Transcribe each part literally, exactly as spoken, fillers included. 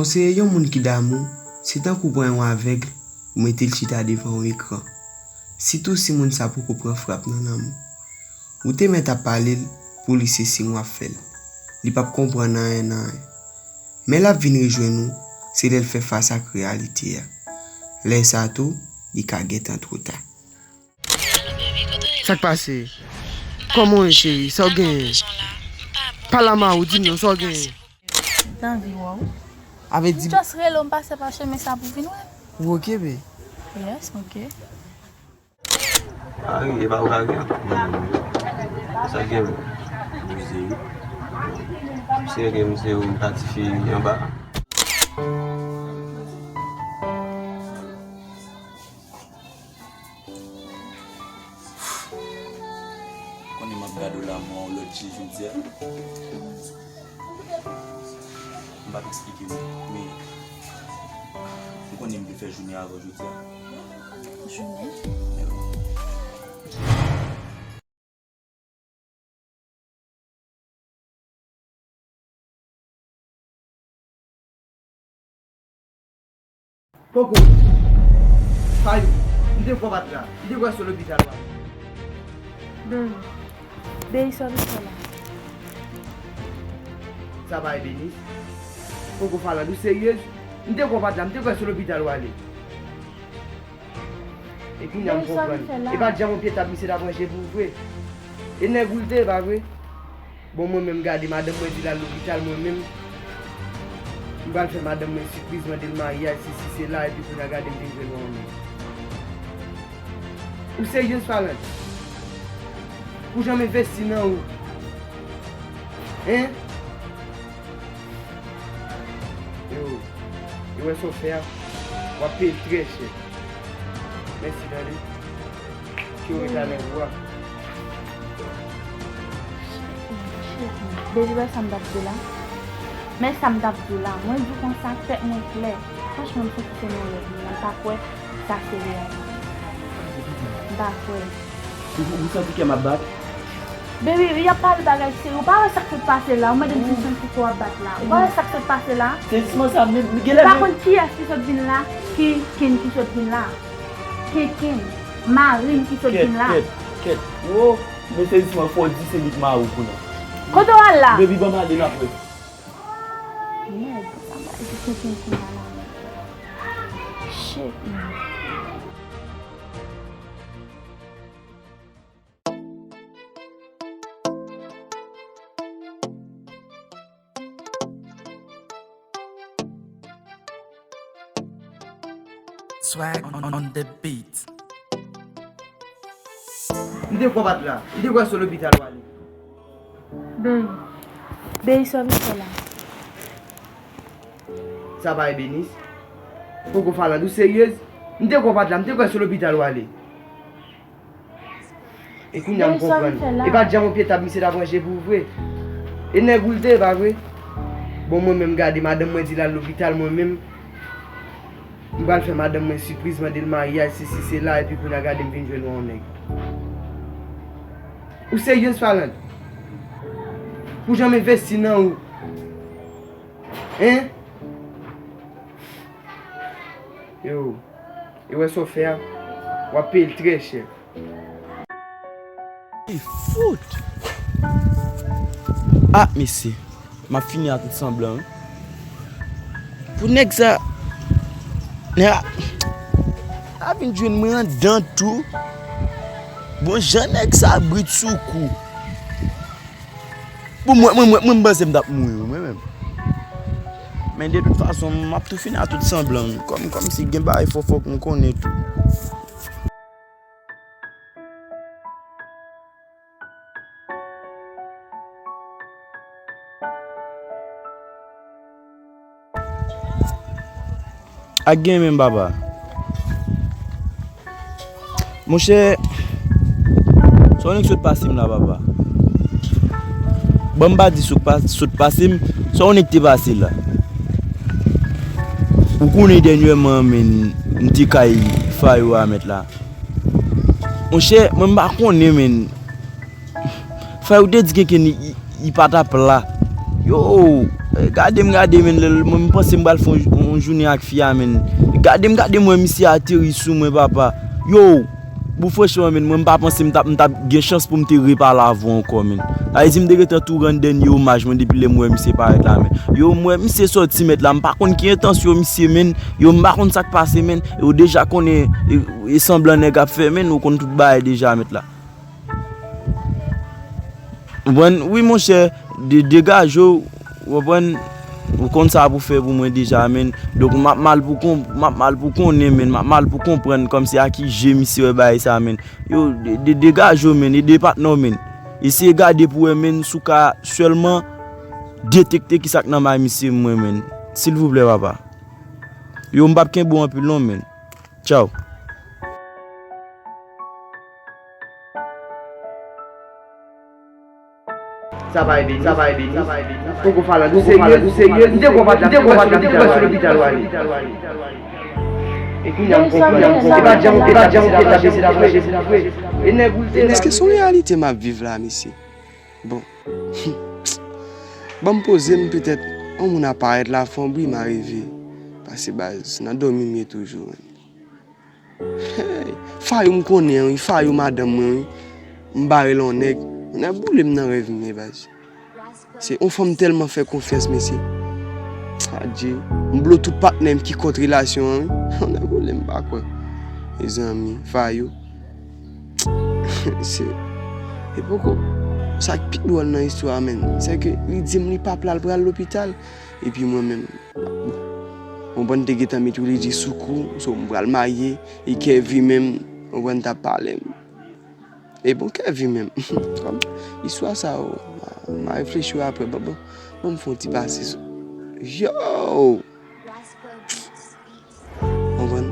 Konseye yon moun ki damou, se tankou pran yon avèg ou mete l chita devan yon ekran. Sitou si moun sa poko pran frap nan lanmou. Ou te mèt ap pale l pou li se siy w ap fè l. Li p ap konprann anyen nan anyen. Men l ap vin rejwenn ou, se lè l fè fas ak reyalite a. Lè sa tou, li ka gentan twò ta. Sa k pase? Kòman w ye, cheri? Sa w genyen? Pale a Mawo, di m non, sa w genyen? M t anvi wè w. Avè di m. M just rele w, m pase pa chemen sa pou vin wè w. Ou oke, be? Yes, m oke. Ari, e pa ou Ari a? Sa gen menm? Mizeri. Mizeri, mizeri, yon ti fi anba. Konnen m ap gade w la, mwen, yon lòt je jodi a. M p ap eksplike nou, men m konnen m vle fè jounen avè w jodi a. Jounen? Koko, Fayou, m te kwè w pa t la. M te kwè se lopital w ale. Baby, baby, sa w vin fè la? Sa pa Ebenis? Koko Falande, ou seryez? M te kwè w pa t la. M te kwè se lopital w ale. E kounye a m konprann. E pa t janm yon pye tab misye t ap ranje pou ou vre. E nèg ou l te ye, pa vre? Bon, mwen menm, gade, madanm mwen di l al lopital, mwen menm, m pral fè madanm mwen sipriz, mande l maryaj, sesi sela, epi kounye a gade m vin jwenn ou an menm. Ou seryez, Falande? Ou janm envesti nan ou? Hein? Yo, yo wè sa w fè a, w ap peye l trè chè. Mèsi, tande. Ke w ret a nèg ou a. Baby, wè sa m t ap di w la? Men sa m t ap di w la, mwen di w konsa, tèt mwen klè. Franchman, m santi se nan rèv mwen, m pa kwè sa se reyèl. M pa kwè. Ou, ou santi kè m ap bat? Baby, y ap pale bagay serye. Ou pa wè sa k sot pase la? Ou mande m si m santi kè w ap bat la. Ou pa wè sa k sot pase la? Sezisman sa, men, men genlè. Ou pa konn kiyès ki sot vin la? Kinkin ki sot vin la. Kinkin. Marine ki sot vin la. Kèt, kèt, kèt. Wo, men sezisman fò w di se li k mari w kounye a. Kote w al la? Baby, ban m ale, n ap wè. Mèd, sa m pral di Kinkin kounye a la. Shit, man. Swag on, on the beat. M te kwè w pa t la. M te kwè se lopital w ale. Baby, baby, sa w vin fè la? Sa pa Ebenis? Koko Falande, ou seryez? M te kwè w pa t la. M te kwè se lopital w ale. E kounye a m konprann. E pa t janm yon pye tab misye t ap ranje pou ou vre. E nèg ou l te ye, pa vre? Bon, mwen menm, gade, madanm mwen di l al lopital, mwen menm, m pral fè madanm mwen sipriz, mande l maryaj, sesi sela, epi kounye a gade m vin jwenn ou an nèg. Ou seryez, Falande? Ou janm envesti nan ou? Hein? Yo, e wè sa w fè a, w ap peye l trè chè. Li fout! Ah, mesye, m ap fini a tout sanblan, wi. Pou nèg sa, nèg la, la vin jwenn mwen anndan tou. Bon, jan nèg sa brit sou kou. Bon, mwen, mwen, mwen, mwen, m panse m t ap mouri, wi, mwen menm. Men de tout fason, m ap tou fini a tout sanblan, wi. Kòm, kòmsi gen bagay fò, fòk m konnen tou. Ak gen menm, papa. Monchè, sa yon nèg sot pase m la, papa. Bon, m pa di sot pa-, sot pase m, sa yon nèg te pase la. Ou konnen dènyèman, men, m te kay Fayou a mèt la. Monchè, mwen m pa konnen, men. Fayou te di Kenken li, li, li pa t ap la. Yo, Eh, gade m, gade, menn, lè l, mwen, m panse m pral fè yon, yon jounen ak fi a, menn. Gade m, gade m, wè misye ateri sou mwen, papa. Yo, pou franchman, menn, mwen, m pa panse m t ap, m t ap gen chans pou m te repale avè w ankò, menn. Sa vle di m te gentan tou rann dènye omaj mwen depi lè m wè misye parèt la, menn. Yo, m wè misye sòti, mèt la, m pa konn ki entansyon misye, menn. Yo, m pa konn sa k pase, menn. Yo deja konnen, e, e sanblan nèg ap fè, menn, ou konn tout bagay deja, mèt la. Konprann? Wi, monchè, de-, degaje w, konprann? Ou konn sa pou fè pou mwen deja, menn. Donk, m ap mal pou kon-, m ap mal pou konnen, menn. M ap mal pou konprann kòmsi a ki je misye wè bagay sa, menn. Yo, de-, de-, degaje w, menn. Ede patnè w, menn. Eseye gade pou wè, menn, si w ka sèlman detekte kisa k nan may misye mwen, menn. Silvouplè, papa. Yo, m p ap kenbe w anpil, non, menn. Tchaw. Sa pa ebeni, sa pa ebeni. Poko Falan, ou serye, ou serye. M te kwè w pa t la, m te kwè w pa t la, m te kwè w sou lopital w ale. E kounye a m konprann, e pa janm, e pa janm ou te tape se la vre. E nèg ou te. Èske se yon reyalite m ap viv la, mesye? Bon. Ban m poze m, petèt yon moun ap parèt la, fè yon bri, m a reve. Pase baz, nan dòmi m ye toujou, menn. Hey, Fayou m konnen an wi, Fayou madanm mwen wi. M bare l yon nèg. Yon nèg boule m nan rèv m ye baz. Se yon fanm m tèlman fè konfyans, mesye. Adje. M blo tout patnè m ki kont relasyon an wi. Yon nèg boule m pa kwè. Mezanmi, Fayou. Se, e poko. Sa k pi dwòl nan istwa a, menn, se ke li di m li p ap la, l pral lopital. Epi mwen menm, bon, konprann, te gentan met religious sou kou, so m pral marye, e Kevin menm, konprann, t ap pale m. E bon, Kevin menm, kòm istwa sa yo, m a, m a reflechi apre, bon, bon, bon, m fè yon ti pase sou, yo! Konprann?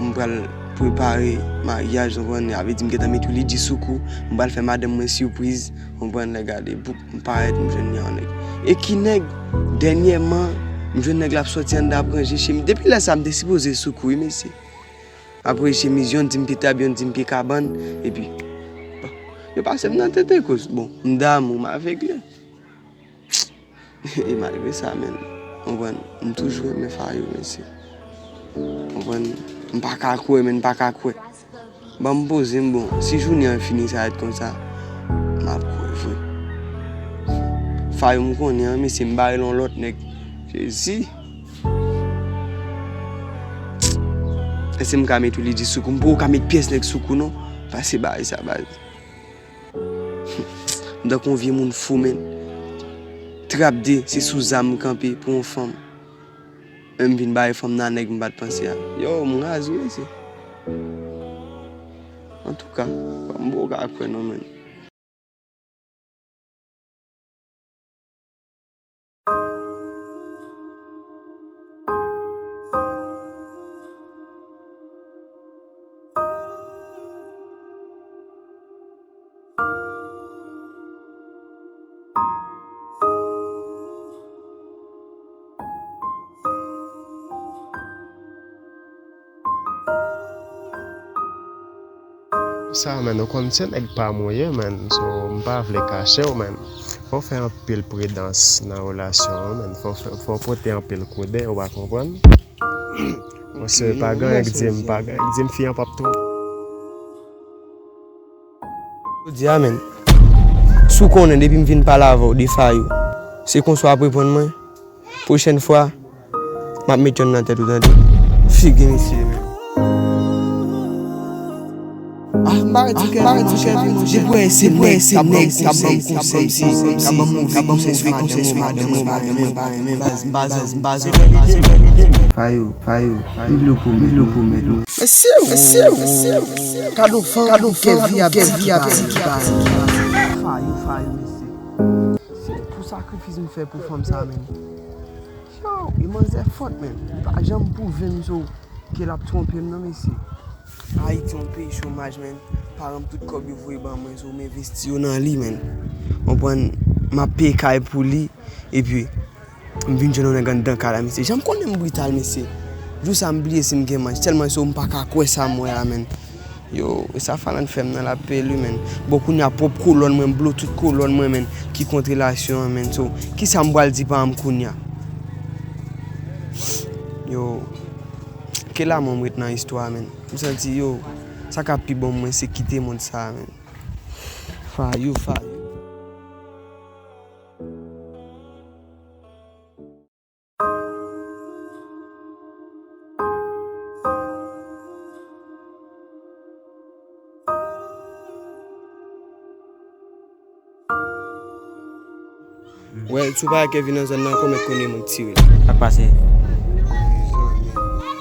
M pral prepare maryaj, konprann? Sa vle di m gentan met religious sou kou, m pral fè madanm mwen sipriz, konprann? Lè gade, bouk, m parèt, m jwenn yon nèg. E ki nèg? Dènyèman, m jwenn nèg la ap sòti anndan ap ranje chemiz. Depi lè sa, m te sipoze sou kou, wi, mesye. Apre chemiz, yonn di m pye tab, yonn di m pye kabann, epi, bon, yo pase m nan tete koz. Bon, m damou, m avegle. E malgre sa, menn, konprann, m toujou renmen Fayou, mesye. Konprann, m pa ka kwè, menn, m pa ka kwè. Ban m poze m, bon, si jounen an fini sa ret konsa, m ap kwè vre. Fayou m konnen an, mesye, m bare l yon lòt nèg. Jezi! Èske m ka met religious sou kou? M poko ka met pyès nèg sou kou, non. Pase bagay sa, baz. M tankou yon vye moun fou, menn. Trap de, se sou zam m kanpe pou yon fanm. Men m vin bay fanm nan nèg m pa t panse a. Yo, m raze wi, mesye. Antouka, m poko ka kwè non, menn. Sa, menn, ou konn se nèg pa m ou ye, menn. So, m pa vle kache w, menn. Fò w fè anpil pridans nan relasyon an, menn. Fò w fè, fò w pote anpil koudè, ou pa konprann? Monchè, pa gen anyen k di m, pa gen anyen k di m, fi an p ap twonpe. Jodi a, menn, si w konnen depi m vin pale avè w de Fayou, se konsa w ap reponn mwen, pwochèn fwa, m ap met yonn nan tèt ou, tande? Figi misye, menn. Ah, m pa di Kevin, monchè, depi w wè se nèg k ap ban m konsèy, k ap ban m konsèy, se madanm mwen, madanm mwen, madanm mwen, m pa renmen, m pa renmen, m pa renmen. Fayou, Fayou, pi dlo pwomèt, dlo pwomèt, wi. Mesye, mesye, mesye. Gad yon fanm, gad yon fanm, Kevin ap di ki pa renmen. Fayou, Fayou, mesye. Se pou sakrifis m fè pou fanm sa, menn. Yo, e manzè fòt, menn. Li pa janm pwouve m so ke l ap twonpe m, non, mesye. Ayiti yon peyi chomaj, menn. Paran m tout kòb yo voye ban mwen, so m envesti yo nan li, menn. Konprann, m ap peye kay pou li, epi m vin jwenn yon nèg anndan kay la, mesye. Jan m konnen m brital, mesye. Jou sa, m bliye si m gen manch, tèlman so m pa ka kwè sa m wè a, menn. Yo, e sa Falan fè m nan, l ap peye li, menn. Bon, kounye a pwòp kolòn mwen, m blo tout kolòn mwen, menn, ki kont relasyon an, menn. So, kisa m pral di pa m kounye a? Yo, ke lanmò m ret nan istwa, menn. M santi, yo, sa k ap pi bon mwen, se kite mond sa, menn. Fayou, Fayou. Wè, si w pa wè Kevin nan zòn nan ankò, mèt konnen moun k tire l. Sa k pase?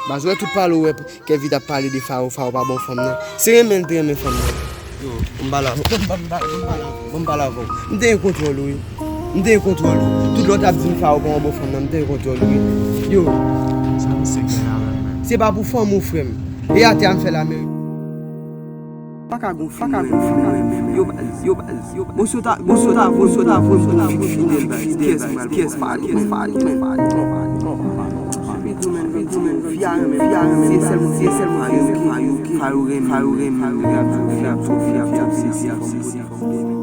Baz, wè tout pale w wè Kevin t ap pale de Fayou, Fayou pa bon fanm nan. Se renmen l te renmen fanm nan. Yo, m pale avè w. Ban m pale avè w. M te gen kontwòl ou, wi. M te gen kontwòl ou. Tout lè w t ap di m Fayou pa yon bon fanm nan, m te gen kontwòl ou, wi. Yo. Sa misye gen avè m, menn? Se pa pou fanmi w, frè m. E atè a m fè lameri. Pa ka gon fi, pa ka gon fi, yo baz, yo baz, yo baz. Bon, si w ta, bon, si w ta, bon, si w ta, bon, si w ta fik fidèl, baz. Kiyès m pral pran? Fayou, menn. Fi a renmen, fi a renmen, se sèl, se sèl Fayou ki, Fayou renmen, Fayou renmen, Fayou renmen, Fayou renmen, Fayou renmen.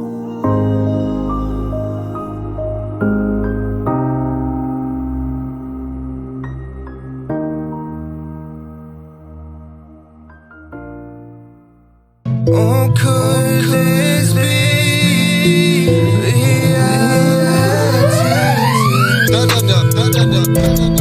On could this be reality?